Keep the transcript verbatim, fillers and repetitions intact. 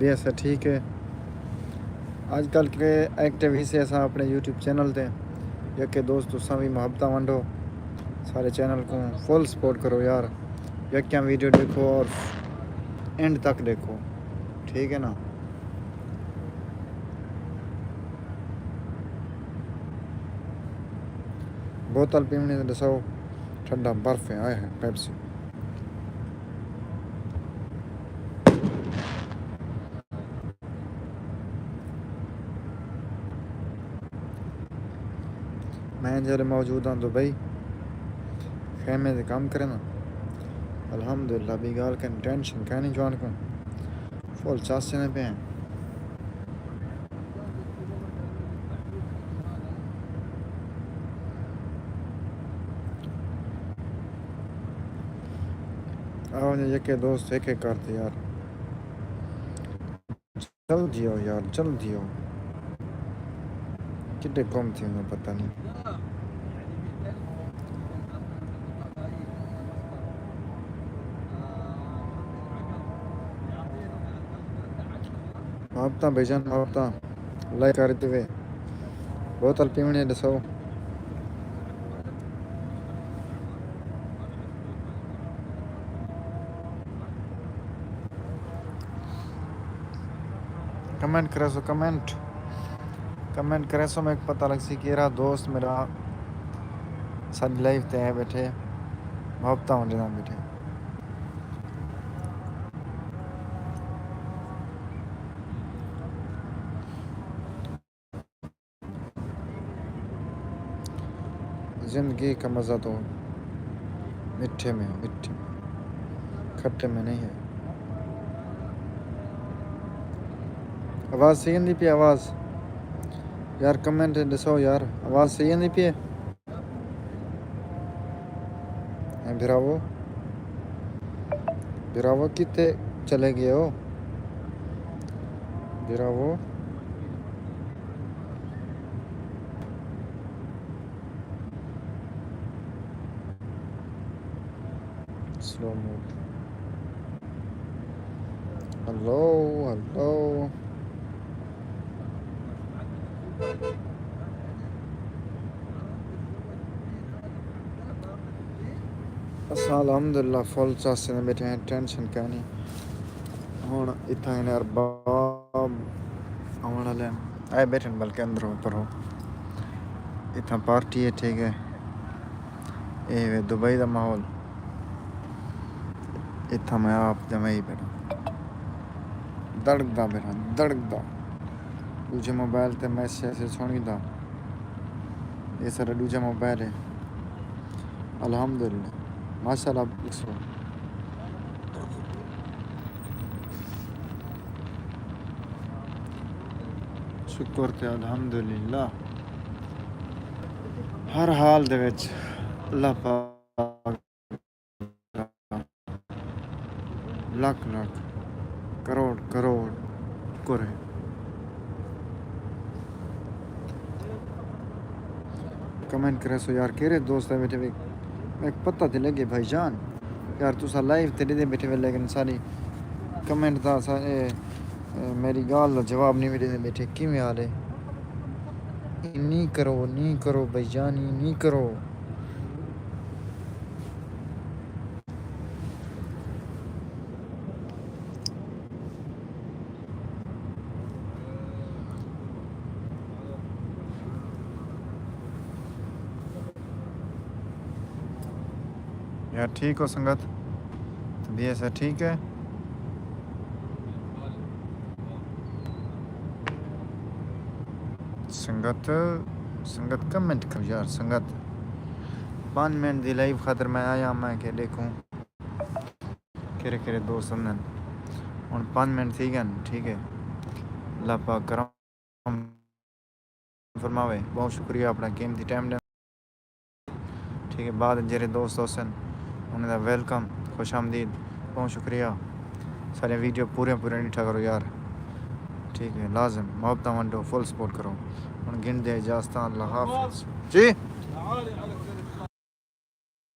ویسے ٹھیک ہے۔ اڄ کل کے ایکٹیو ہیسے اساں اپݨے یوٹیوب چینل تے۔ یکے دوست تساں وی محبتاں ونڈو، سارے چینل کوں فل سپورٹ کرو یار۔ یکیاں ویڈیو ݙیکھو اور اینڈ تک ݙیکھو، ٹھیک ہے نا؟ بوتل پیوݨی تے ݙساؤ، ٹھنڈا برف ہے، آئے ہے پیپسی۔ میں جیڑھے موجود ہاں دبئی، خیمے دے کم کریندا۔ الحمدللہ، ٻئی ڳالھ کن ٹینشن کائنی، جوان کوں فل چاس چیندے پئے ہیں۔ آؤ جی، یکے دوست ہک ہک کر تے یار۔ جلدی آؤ یار، جلدی آؤ۔ کݙے گم تھی ویندے پتہ نہیں۔ محبتاں بھائی جان، محبتاں۔ لائک کر ݙیوے۔ بوتل پیوݨی ہے، ݙساؤ۔ کمنٹ کریسو، کمنٹ، کمنٹ کریسو، میکوں پتہ لڳسی کیڑھا دوست میرا ساݙی لائیو تے آئے ٻیٹھے، محبتاں ونڈیندے ٻیٹھے۔ زندگی کا مزہ تو میٹھے میں ہے، میٹھے، کھٹے میں نہیں ہے۔ آواز صحیح آندی پئی؟ آواز یار، کمنٹ ݙسو یار، آواز صحیح آندی پئی ہے؟ اے بھراوو، بھراوو، کتھے چلے ڳئے ہو بھراوو؟ سلو موڈ۔ ہلو، ہلو۔ اساں الحمدللہ فل چاس تے ٻیٹھے ہیں، ٹینشن کائنی۔ ہݨ اتھاں ہن ارباب آوݨ والے ہیں، آئے ٻیٹھن بلکہ اندروں پروں۔ اتھاں پارٹی ہے، ٹھیک ہے۔ اے وے دبئی دا ماحول۔ اتھاں میں آپ جمائی بیٹھا، دڑکدا بیٹھا، دڑکدا۔ ݙوجھے موبائل تے میسج سݨیدا۔ اے سارا ݙوجھا موبائل ہے۔ الحمدللہ، ماشاءاللہ، ݙسو۔ شکر تے الحمدللہ، ہر حال دے وچ اللہ پاک لکھ لکھ، کروڑ کروڑ شکر ہے۔ کمنٹ کریسو یار، کیڑھے دوست آئے ٻیٹھے وے؟ میکوں پتہ تے لڳے بھائی جان۔ یار تساں لائیو تے ݙیہدے ٻیٹھے وے، لیکن ساݙی کمنٹ دا سا-، اے، اے، میری ڳالھ دا جواب نہیں وے ݙیہدے ٻیٹھے۔ کیویں حال ہے؟ نی کرو، نی کرو بھائی جان، نی کرو۔ یار ٹھیک ہو سنگت؟ طبیعت ہے ٹھیک ہے؟ سنگت، سنگت کمنٹ کرو یار سنگت۔ پنج منٹ دی لائیو خاطر میں آیا، میں کہ ݙیکھوں کیڑھے کیڑھے دوست آندن۔ ہݨ پنج منٹ تھی ڳئے، ٹھیک ہے۔ اللہ پاک کرم فرماوے۔ بہت شکریہ اپݨا قیمتی ٹائم ݙیوݨ۔ ٹھیک ہے، بعد جیڑھے دوست ہوسن، انہیں دا ویلکم، خوش آمدید، بہت شکریہ۔ سارے ویڈیو پورے پورے ݙٹھا کرو یار۔ ٹھیک ہے، لازم محبتاں ونڈو، فل سپورٹ کرو۔ ہݨ گھن دے اجازتاں، اللہ حافظ۔ جی؟